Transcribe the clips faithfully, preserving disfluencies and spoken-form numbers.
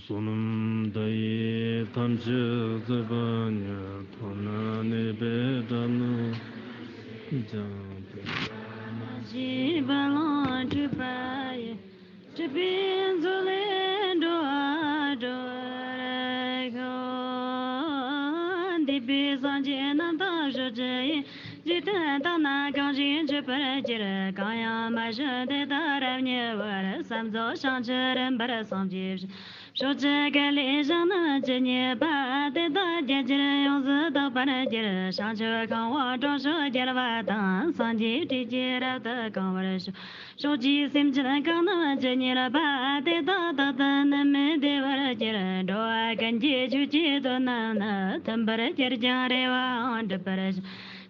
བསོད་ནམས་དག་ཡིས་ཐམས་ཅད་གཟིགས་པ་ཉིད། ཐོབ་ནས་ནུས་པའི་དགྲ་རྣམས་ཀྱང་། ཞེས་པ་ལ་འཁྲིད་པ་ཡི། སྲིད་པའི་མཚོ་ལས་འགྲོ་བ་སྒྲོལ་བར་ཤོག། འདས་པའི་སངས་རྒྱས་རྣམས་དང་ཕྱོགས་བཅུ་ཡི། འཇིག་རྟེན་དག་ན་གང་ཞིག་མཆོད་པར་གྱུར། གང་ཡང་མ་བྱོན་དེ་དག་རབ་མཉེས་པར། བསམ་རྫོགས་བྱང་ཆུབ་རིམ་པར་སངས་རྒྱས་ཕྱིར། ཕྱོགས་བཅུ་ག་ལའི་ཞིང་རྣམས་ཇི་སྙེད་པ། དེ་དག་རྒྱ་ཆེར་ཡོངས་སུ་དག་པར་གྱུར། བྱང་ཆུབ་ཁམས་དབང་དྲག་ཤོས་རྒྱལ་བ་དང་། སངས་རྒྱས་སྲས་ཀྱིས་རབ་ཏུ་གང་བར་ཤོག། ཕྱོགས་བཅུའི་སེམས་ཅན་གང་རྣམས་ཇི་སྙེད་པ། དེ་དག་རྟག་ཏུ་ནད་མེད་བདེ་བར་གྱུར། འགྲོ་བ་ཀུན་གྱི་ཆོས་ཀྱི་དོན་རྣམས་ནི། མཐུན་པར་གྱུར་ཅིང་རེ་བའང་འགྲུབ་པར་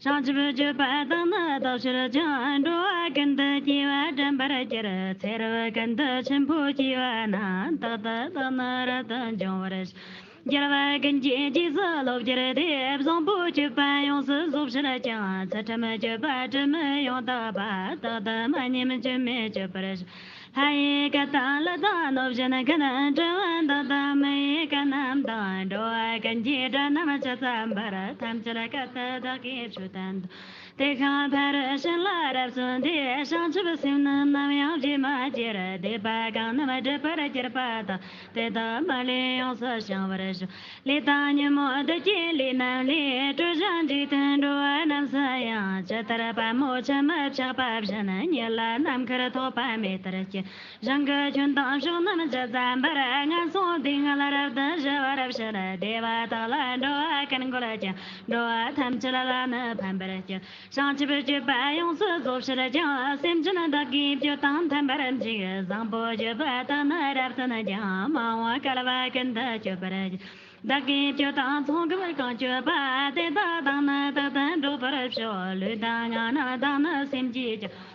ཤོག། བྱང་ཆུབ་སྤྱོད་པ་དག་ནི་བདག་ཕྱིར་བྱང་། འགྲོ་བ་ཀུན་ཏུ་སྐྱེ་བ་དྲན་པར་གྱུར། ཚེ་རབས་ཀུན་ཏུ་ཆེན་པོ་སྐྱེ་བ་ན། རྟག་ཏུ་བདག་ནི་རབ་ཏུ་འབྱུང་བར་ཤོག། རྒྱལ་བ་ཀུན་གྱི་རྗེས་སུ་སློབ་གྱུར་ཏེ། བཟང་པོ་སྤྱོད་པ་ཡོངས་སུ་རྫོགས་ཕྱིར་བྱང་། ཚུལ་ཁྲིམས་སྤྱོད་པ་དྲི་མེད་ཡང་དག་པ། རྟག་ཏུ་མ་ཉམས་སྐྱོན་མེད་སྤྱོད་པར་ཤོག། ལྷ་ཡི་སྐད་དང་ཀླུ་དང་གནོད་སྦྱིན་ཀུན། འགྲོ་བ་དག་དང་མི་ཡི་སྐད་རྣམས་དང་། འགྲོ་བ་ཀུན་གྱི་སྒྲ་རྣམས་ཇི་ཙམ་པར། ཐམས་ཅད་སྐད་དུ་བདག་གིས་ཆོས་བསྟན་ཏོ། དེ་ཤིང་ཕ་རོལ་ཕྱིན་ལ་རབ་གསོལ་ཏེ། བྱང་ཆུབ་སེམས་ནི་ནམ་ཡང་བརྗེད་མ་གྱུར། སྡིག་པ་གང་རྣམས་སྒྲིབ་པར་གྱུར་པ་དག། དེ་དག་མ་ལུས་ཡོངས་སུ་བྱང་བར་ཤོག། ལས་དང་ཉོན་མོངས་བདུད་ཀྱི་ལས་རྣམས་ལས། བྲལ་ཞིང་འཇིག་རྟེན་འགྲོ་བ་རྣམས་སུ་ཡང་། ཇི་ལྟར་པདྨོ་ཆུ་མིག་ཕྱེད་པ་བཞིན། ཉིད་ལ་ནམ་མཁར་ཐོགས་པ་མེ་ལྟར་སྐྱེ། ཞིང་གི་ཁྱོན་དང་ཕྱོགས་རྣམས་ཇི་ཙམ་པར། ངན་སོང་སྡུག་བསྔལ་རབ་ཏུ་ཞི་བར་བྱེད། བདེ་བ་དག་ལ་འགྲོ་བ་ཀུན་འགོད་ཅིང་། འགྲོ་བ་ཐམས་ཅད་ལ་ནི་ཕན་པར་བྱེད། བྱང་ཆུབ་སྤྱོད་པ་ཡོངས་སུ་རྫོགས་ཕྱིར་བྱང་། སེམས་ཅན་བདག་གིས་སྤྱོད་དང་མཐུན་པར་འཇུག། བཟང་པོ་སྤྱོད་པ་དག་ནི་རབ་བརྟན་ཅིང་། མ་འོངས་བསྐལ་པ་ཀུན་ཏུ་སྤྱོད་པར་བྱེད། བདག་གིས་སྤྱོད་དང་ཚོགས་འགེབས་གང་སྤྱོད་པ། དེ་དག་དང་ནི་རྟག་ཏུ་འགྲོགས་པར་ཤོག། ལུས་དང་ངག་རྣམས་དང་ནི་སེམས་ཀྱིས་ཀྱང་།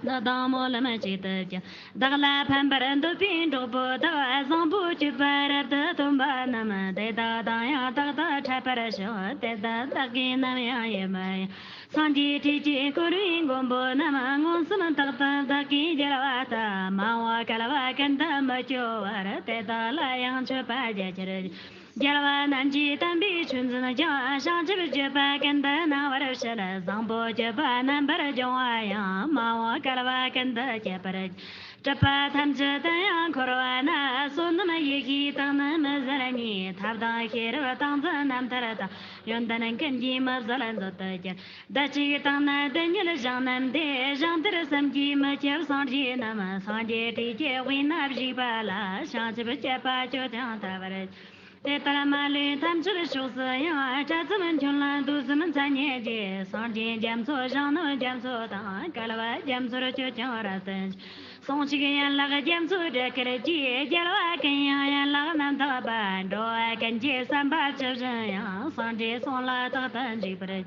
བདག་དང་སྨོན་ལམ་གཅིག་ཏུ་བགྱི། བདག་ལ་ཕན་པར་འདོད་པའི་གྲོགས་པོ་དག། བཟང་པོ་སྤྱོད་པ་རབ་ཏུ་སྟོན་པ་རྣམས། དེ་དག་དང་ཡང་རྟག་ཏུ་འཕྲད་པར་ཤོག། དེ་དག་བདག་གིས་ནམ་ཡང་ཡེ་མ་ཡིན། སངས་རྒྱས་སྲས་ཀྱིས་བསྐོར་བའི་མགོན་པོ་རྣམས། མངོན་སུམ་རྟག་ཏུ་བདག་གིས་རྒྱལ་བ་ལྟ། མ་འོངས་བསྐལ་པ་ཀུན་ཏུ་མི་སྐྱོ་བར། དེ་དག་ལ་ཡང་མཆོད་པ་རྒྱ་ཆེར། རྒྱལ་བ་རྣམས་ཀྱིས་བསྟན་པའི་ཆོས་འཛིན་ཅིང་། བྱང་ཆུབ་སྤྱོད་པ་ཀུན་ཏུ་སྣང་བར་བྱེད། བཟང་པོ་སྤྱོད་པ་རྣམ་པར་སྦྱོང་བ་ཡང་། མ་འོངས་བསྐལ་པ་ཀུན་ཏུ་སྤྱད་པར། སྲིད་པ་ཐམས་ཅད་དུ་ཡང་འཁོར་བ་ན། བསོད་ནམས་ཡེ་ཤེས་དག་ནི་མི་ཟད་རྙེད། ཐབས་དང་ཤེས་རབ་ཏིང་འཛིན་རྣམ་ཐར་དང་། ཡོན་ཏན་ཀུན་གྱིས་མི་ཟད་མཛད་དུ་གྱུར། བདག་གཅིག་དང་ནི་བདག་ཉིད་གཞན་རྣམས་ཏེ། གཞན་དུ་བསམ་གྱིས་མི་ཁྱབ་སངས་རྒྱས་རྣམས། སངས་རྒྱས་སྲས་ཀྱི་དབུས་ན་བཞུགས་པ་ལ། བྱང་ཆུབ་སྤྱད་པ་སྤྱོད་ཅིང་ཐར་བར། དེ་ལྟར་མ་ལུས་ཐམས་ཅད་ཕྱོགས་སུ་ཡང་། དགྲ་བཅོམ་ཁྱོད་ལ་འདུག་སེམས་མཚན་ཉིད་ཀྱིས། སངས་རྒྱས་རྒྱ་མཚོ་ཞིང་རྣམས་རྒྱ་མཚོ་དང་། བསྐལ་པ་རྒྱ་མཚོར་སྤྱོད་ཅིང་རབ་ཏུ། ཟུང་འཇུག་ཡན་ལག་རྒྱ་མཚོའི་སྒྲ་སྐད་ཀྱིས། རྒྱལ་བ་ཀུན་ཡང་ཡན་ལག་རྣམ་དག་པ། འགྲོ་བ་ཀུན་གྱི་བསམ་པ་ཇི་བཞིན་དབྱངས། སངས་རྒྱས་གསུང་ལ་རྟག་ཏུ་འཇུག་པར།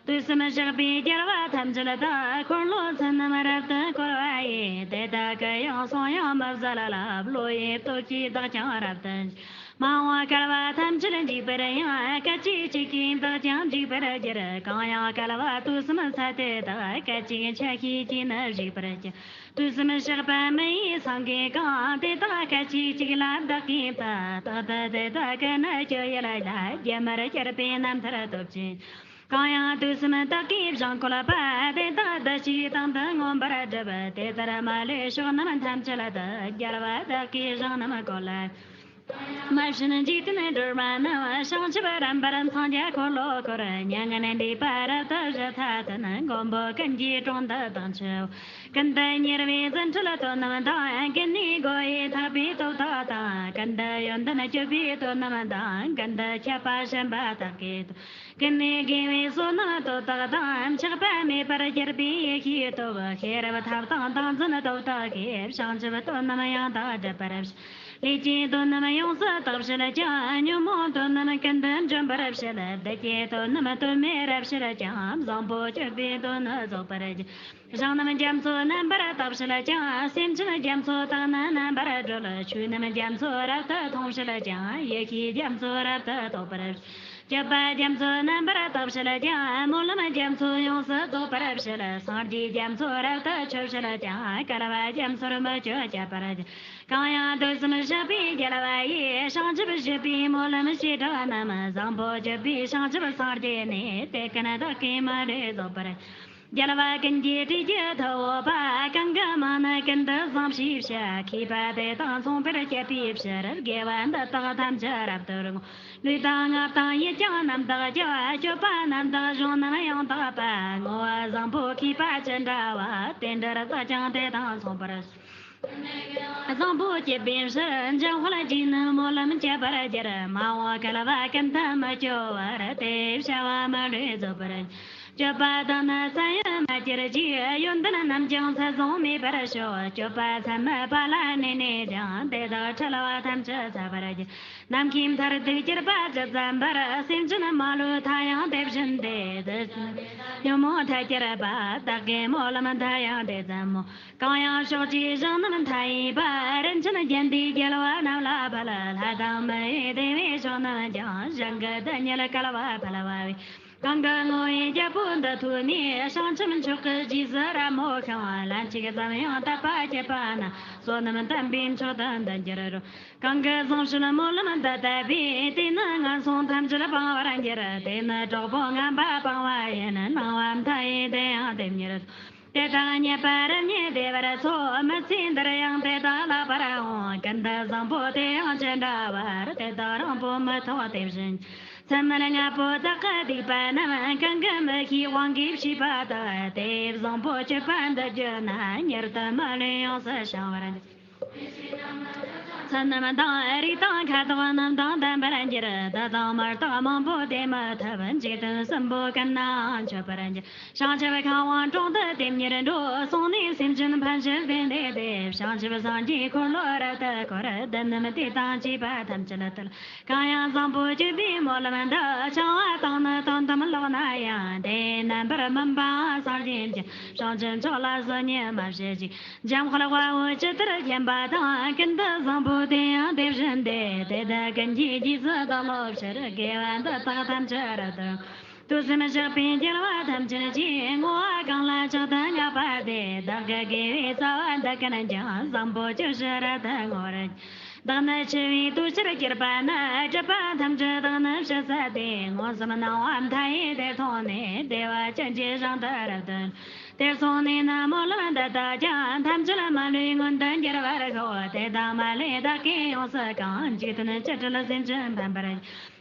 དུས་གསུམ་གཤེགས་པའི་རྒྱལ་བ་ཐམས་ཅད་དག། འཁོར་ལོ་ཚུལ་རྣམས་རབ་ཏུ་བསྐོར་བ་ཡི། དེ་དག་གི་ཡང་གསུང་དབྱངས་མི་ཟད་ལ། བློ་ཡི་སྟོབས་ཀྱིས་བདག་ཀྱང་རབ་ཏུ། མ་འོངས་བསྐལ་པ་ཐམས་ཅད་འཇིག་པར་ཡང་། སྐད་ཅིག་གཅིག་གིས་བདག་ཀྱང་འཇིག་པར་འགྱུར། གང་ཡང་བསྐལ་པ་དུས་གསུམ་ཚད་དེ་དག། སྐད་ཅིག་ཆ་ཤས་ཀྱིས་ནི་འཇིག་པར་འགྱུར། དུས་གསུམ་གཤེགས་པ་མི་ཡི་སེང་གེ་གང་། དེ་དག་སྐད་ཅིག་གཅིག་ལ་བདག་གིས་བལྟ། རྟག་ཏུ་དེ་དག་གི་ནི་སྤྱོད་ཡུལ་ལ། རྒྱུ་མར་གྱུར་པའི་རྣམ་ཐར་སྟོབས་ཅན། གང་ཡང་དུས་གསུམ་བདག་གིས་བཞེངས་བཀོད་པ། དེ་དག་བདག་གིས་དང་དུ་མངོན་པར་བསྒྲུབས། དེ་ལྟར་མ་ལུས་ཕྱོགས་རྣམས་ཐམས་ཅད་དུ། རྒྱལ་བ་བདག་གིས་བཞེངས་རྣམས་བཀོད་ལ། མ་བྱོན་འཇིག་རྟེན་སྒྲོན་མ་རྣམས། བྱང་ཆུབ་རིམ་པར་འཚང་རྒྱ་འཁོར་ལོ་བསྐོར། མྱ་ངན་འདས་པ་རབ་ཏུ་ཞི་ཐ་དད། མགོན་པོ་ཀུན་གྱི་དྲུང་དུ་བདག་མཆིའོ། ཀུན་ཏུ་གཉེར་བའི་རྫུ་འཕྲུལ་དོན་རྣམས་དང་། ཀུན་ནས་སྒོ་ཡི་ཐག་པའི་སྟོབས་དག་དང་། ཀུན་ཏུ་ཡོན་ཏན་སྤྱོད་པའི་དོན་རྣམས་དང་། ཀུན་ཏུ་ཁྱབ་པ་བྱིན་པ་དག་གི་སྟོབས། ཀུན་ནས་དགེ་བའི་བསོད་ནམས་སྟོབས་དག་དང་། ཆགས་པ་མེད་པར་གྱུར་པའི་ཡེ་ཤེས་སྟོབས། ཤེས་རབ་ཐབས་དང་ཏིང་འཛིན་སྟོབས་དག་གིས། བྱང་ཆུབ་དོན་རྣམས་ཡང་དག་སྒྲུབ་པར་བྱེད། ལས་ཀྱི་དོན་རྣམས་ཡོངས་སུ་དག་བྱེད་ཅིང་། ཉོན་མོངས་དོན་རྣམས་ཀུན་ཏུ་འཇོམས་པར་བྱེད། བདུད་ཀྱི་དོན་རྣམས་དོན་མེད་རབ་བྱེད་ཅིང་། བཟང་པོ་སྤྱོད་པའི་དོན་ནི་རྫོགས་པར་བྱེད། གཞན་རྣམས་རྒྱ་མཚོ་རྣམ་པར་དག་བྱེད་ཅིང་། སེམས་ཅན་རྒྱ་མཚོ་དག་ནི་རྣམ་པར་སྒྲོལ། ཆོས་རྣམས་རྒྱ་མཚོ་རབ་ཏུ་མཐོང་བྱེད་ཅིང་། ཡེ་ཤེས་རྒྱ་མཚོ་རབ་ཏུ་རྟོགས་པར་བྱེད། སྤྱོད་པ་རྒྱ་མཚོ་རྣམ་པར་དག་བྱེད་ཅིང་། སྨོན་ལམ་རྒྱ་མཚོ་ཡོངས་སུ་རྫོགས་པར་བྱེད། སངས་རྒྱས་རྒྱ་མཚོ་རབ་ཏུ་མཆོད་བྱེད་ཅིང་། བསྐལ་པ་རྒྱ་མཚོར་མི་སྐྱོ་སྤྱད་པར་བྱེད། གང་ཡང་དུས་གསུམ་གཤེགས་པའི་རྒྱལ་བ་ཡིས། བྱང་ཆུབ་སྤྱོད་པའི་སྨོན་ལམ་བྱེ་བྲག་རྣམས། བཟང་པོ་སྤྱོད་པའི་བྱང་ཆུབ་སངས་རྒྱས་ནས། དེ་ཀུན་བདག་གིས་མ་ལུས་རྫོགས་པར། རྒྱལ་བ་ཀུན་གྱི་སྲས་ཀྱི་ཐུ་བོ་པ། གང་གི་མིང་ནི་ཀུན་ཏུ་བཟང་ཞེས་བྱ། མཁས་པ་དེ་དང་མཚུངས་པར་སྤྱད་པའི་ཕྱིར། དགེ་བ་འདི་དག་ཐམས་ཅད་རབ་ཏུ་བསྔོ། ལུས་དང་ངག་དང་ཡིད་ཀྱང་རྣམ་དག་བྱ། སྤྱོད་པ་རྣམ་དག་གཞུང་རྣམས་ཡང་དག་པ། བསྔོ་བ་བཟང་པོ་མཁས་པ་ཅི་འདྲ་བ། དེ་འདྲར་བདག་ཀྱང་དེ་དང་མཚུངས་པར། བཟང་པོ་སྤྱད་པའི་ཕྱིར། འཇམ་དཔལ་གྱིས་ནི་སྨོན་ལམ་བྱེད་པར་འགྱུར། མ་འོངས་བསྐལ་པ་ཀུན་ཏུ་མི་སྐྱོ་བར། དེ་བྱ་བ་མ་ལུས་རྫོགས་པར། སྤྱོད་པ་དག་ནི་མཚན་ཡང་མ་སྐྱེར་ཅིག་ཡོན་ཏན་རྣམས་ཀྱང་ཚད་བཟུང་མེད་པར་ཤོག་སྤྱོད་པ་ཚད་མེད་པ་ལ་གནས་ནས་ཀྱང་། དེ་དག་འཁྲུལ་བ་ཐམས་ཅད་ཟད་པར་འགྱུར། ནམ་མཁའི་མཐར་ཐུག་གྱུར་པ་ཇི་ཙམ་པར། སེམས་ཅན་མ་ལུས་མཐའ་ཡང་དེ་བཞིན་ཏེ། དེ་ཉོན་མོངས་མཐར་གྱུར་པ། བདག་གི་སྨོན་ལམ་མཐའ་ཡང་དེ་ཙམ་མོ། གང་ཡང་ཕྱོགས་བཅུའི་ཞིང་རྣམས་མཐའ་ཡས་པ། རིན་ཆེན་གྱེན་ལྡན་རྒྱལ་བ་རྣམས་ལ་ཕུལ། ལྷ་དང་མིའི་བདེ་བའི་མཆོག་རྣམས་ཀྱང་། ཞིང་གི་རྡུལ་སྙེད་བསྐལ་པ་ཕུལ་བ་བས། གང་གི་བསྔོ་བའི་རྒྱལ་པོ་འདི་ཐོས་ནས། བྱང་ཆུབ་མཆོག་གི་རྗེས་སུ་རབ་མོས་ཤིང་། ལན་གཅིག་ཙམ་ཡང་དད་པ་བསྐྱེད་པ་ན། བསོད་ནམས་དམ་པའི་མཆོག་ཏུ་འདི་འགྱུར་རོ། གང་གིས་བཟང་སྤྱོད་སྨོན་ལམ་འདི་བཏབ་པས། དེས་ནི་ངན་སོང་ཐམས་ཅད་སྤང་བར་འགྱུར། དེས་ནི་གྲོགས་པོ་ངན་པ་སྤངས་པ་ཡིན། སྣང་བ་མཐའ་ཡས་དེ་ཡང་དེ་ཉིད་དོ། དེ་དག་རྙེད་པར་རབ་བརྙེས་བདེ་བར་འཚོ། མི་ཚེ་འདིར་ཡང་དེ་དག་བསླབ་པར་འོང་། ཀུན་ཏུ་བཟང་པོ་དེ་ཡང་ཅི་འདྲ་བར། དེ་དག་རིང་པོ་མི་ཐོགས་དེ་བཞིན། མཚན་མེད་ལྔ་པོ་དག་གི་སྡིག་པ་རྣམས། གང་གིས་མི་ཤེས་དབང་གིས་ཤེས་པ་དག་དེ་བཟང་པོ་སྤྱོད་པ་འདི་བརྒྱུད་ན། མྱུར་དུ་མ་ལུས་ཡོངས་སུ་བྱང་བར་འགྱུར། ཚུལ་རྣམས་དང་། རིགས་དང་། ཁ་དོག་རྣམས་དང་ལྡན་པར་འགྱུར། རྡུལ་དང་མར་དག་མང་པོ་དེ་མི་ཐུབ། འཇིག་རྟེན་གསུམ་པོ་ཀུན་ནའང་མཆོད་པར་འགྱུར། བྱང་ཆུབ་ཁམས་དབང་དྲུང་དུ་དེ་ཉིད་འགྲོ། སོང་ནས་སེམས་ཅན་ཕན་ཕྱིར་བདེ་འདོད་དེ། བྱང་ཆུབ་སངས་རྒྱས་འཁོར་ལོ་རབ་ཏུ་བསྐོར། བདུད་རྣམས་དེ་དང་བཅས་པ་ཐམས་ཅད་བཏུལ། གང་ཡང་བཟང་པོ་སྤྱོད་པའི་སྨོན་ལམ་འདི། བྱང་བ་དང་ནི་དོན་དམ་ལོག་ན་ཡང་། དེ་རྣམ་པར་སྨིན་པའང་སངས་རྒྱས་མཆོག་བྱང་ཆུབ་མཆོག་ལ་བཟོད་ཉེས་མ་བྱེད་ཅིག་འཇམ་དཔལ་དཔའ་བོས་ཇི་ལྟར་མཁྱེན་པ་དང་། ཀུན་ཏུ་བཟང་པོ་དེ་ཡང་དེ་བཞིན་ཏེ། དེ་དག་ཀུན་གྱི་རྗེས་སུ་བདག་སློབ་ཕྱིར། དགེ་བ་འདི་དག་ཐམས་ཅད་རབ་ཏུ། དུས་གསུམ་གཤེགས་པའི་རྒྱལ་བ་ཐམས་ཅད་ཀྱིས། བསྔོ་བ་གང་ལ་མཆོག་ཏུ་བསྔགས་པ་དེས། བདག་གི་དགེ་བའི་རྩ་བ་འདི་ཀུན་ཀྱང་། བཟང་པོ་སྤྱོད་ཕྱིར་རབ་ཏུ་བསྔོ་བར། བདག་ནི་འཆི་བའི་དུས་ཕྱིར་གྱུར་པ་ན། སྒྲིབ་པ་ཐམས་ཅད་བདག་ནི་བྱང་ས་སྟེ། མངོན་སུམ་སྣང་བ་མཐའ་ཡས་དེ་མཐོང་ནས། བདེ་བ་ཅན་གྱི་ཞིང་དུ་རབ་ཏུ། དེར་སོང་ནས་ནི་སྨོན་ལམ་འདི་དག་ཀྱང་། ཐམས་ཅད་མ་ལུས་མངོན་དུ་འགྱུར་བར་ཤོག་དེ་དག་མ་ལུས་བདག་གིས་ཡོངས་སུ་གང་། འཇིག་རྟེན་སྤྱི་དྲིལ་སེམས་ཅན་ཕན་པར།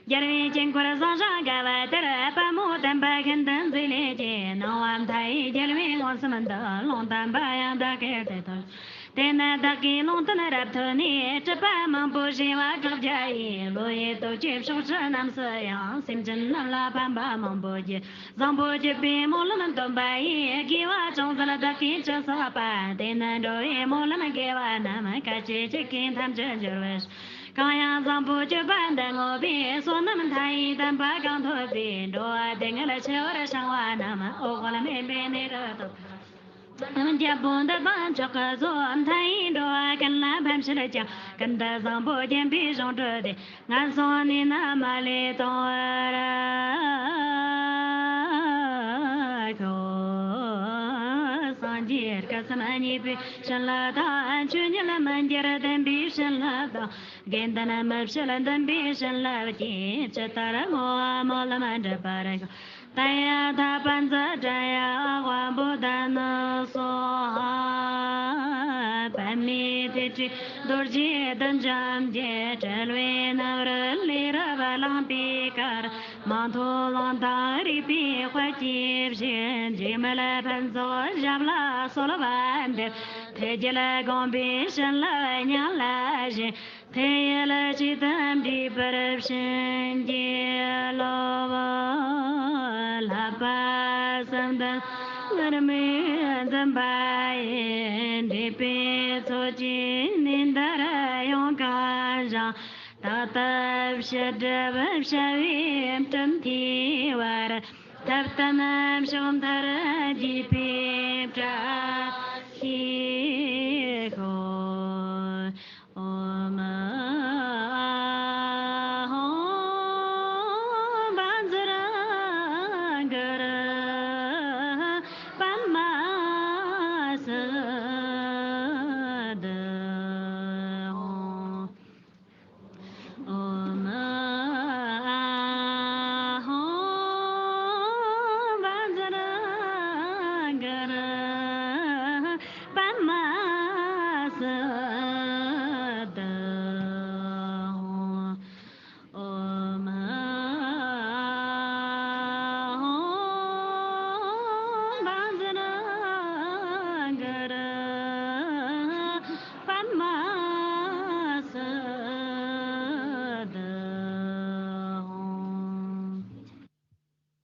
རྒྱལ་བའི་དཀྱིལ་འཁོར་བཟང་ཞིང་དགའ་བ་དེར། དཔལ་མོ་བསྟན་པ་ཤིན་ཏུ་མཛེས་ལས་ཀྱི། སྣང་བ་མཐའ་ཡས་རྒྱལ་བའི་མངོན་སུམ་དུ། ལུང་བསྟན་པ་ཡང་བདག་གིས་དེ་ལྟར། དེས་ན་བདག་གིས་ལུང་བསྟན་རབ་ཐོས་ནས། གྲུབ་པ་མང་པོ་བྱེ་བ་དྲུག་བརྒྱ་ཡིས། བློ་ཡི་སྟོབས་ཀྱིས་ཕྱོགས་བཅུ་རྣམས་སུ་ཡང་། སེམས་ཅན་རྣམས་ལ་ཕན་པ་མང་པོ་བགྱི། བཟང་པོ་སྤྱོད་པའི་སྨོན་ལམ་འདོན་པ་ཡིས། དགེ་བ་ཅུང་ཟད་བདག་གིས་ཅི་བསགས་པ། དེས་ན་འགྲོ་བའི་སྨོན་ལམ་དགེ་བ་རྣམས། སྐད་ཅིག་གཅིག་གིས་ཐམས་ཅད་འབྱོར་བར་ཤོག་གང་ཡང་བཟང་པོ་སྤྱོད་པ་འདི་བསྔོ་བས། བསོད་ནམས་མཐའ་ཡས་དམ་པ་གང་ཐོབ་པའི། འགྲོ་བ་སྡུག་བསྔལ་ཆེ་བར་སྦྱངས་པ་རྣམས། འོད་དཔག་མེད་པའི་གནས་སུ་ཐོབ། རྒྱལ་པོ་འདི་དང་མཆོག་གི་གཙོ། མཐའ་ཡས་འགྲོ་བ་ཀུན་ལ་ཕན་ཕྱིར་ཀྱང་། ཀུན་ཏུ་བཟང་པོ་བརྒྱན་པའི་གཞུང་བཀྲོལ་ཏེ། ངན་སོང་གནས་རྣམས་མ་ལུས་སྟོང་བར་ཤོག་སངས་རྒྱས་སྐུ་གསུམ་བརྙེས་པའི་བྱིན་རླབས་དང་། ཆོས་ཉིད་མི་འགྱུར་བདེན་པའི་བྱིན་རླབས་དང་། དགེ་འདུན་མི་ཕྱེད་ལྡན་པའི་བྱིན་རླབས་ཀྱིས། ཇི་ལྟར་བསྔོ་བ་སྨོན་ལམ་འགྲུབ་པར་ཤོག་ཏདྱ་ཐཱ། པཉྩ་དྲ་ཡ་ཝ་བོ་དྷ་ནི་སྭཱ་ཧཱ། པདྨེ་ཏི་ཏྲི་རྡོ་རྗེ་བདུད་འཇོམས་ཀྱི། དྲིལ་བུའི་སྣ་བུར་ལས་རབ་བླངས་པའི་གར། མང་ཐོས་ལུང་དང་རིགས་པའི་དཔལ་གྱིས་བཞེངས། འཇིགས་མེད་ཕུན་ཚོགས་ཞབས་ལ་གསོལ་བ་འདེབས། ཐེག་བརྒྱད་དགོངས་པའི་བྱིན་རླབས་ཉམས་ལ་བཞེས། ཐེག་དབྱིབས་གཅིག་ཏུ་འདྲེས་པར་བྱིན་གྱིས་རློབས། བསླབ་པ་གསུམ་དང་ལུར་མིག་འཛིན་པ་ཡིས། འདྲེས་པའི་ཚོགས་ཀྱིས་ནད་འདར་ཡོངས་བཀག་ཞིང་། རྟག་ཏུ་ཕྱི་སྒྲིབ་བྱ་བའི་དྲི་མཐོང་བར། ཐབས་ལྟར་ཕྱོགས་མཐར་རྒྱས་པའི་བཀྲ།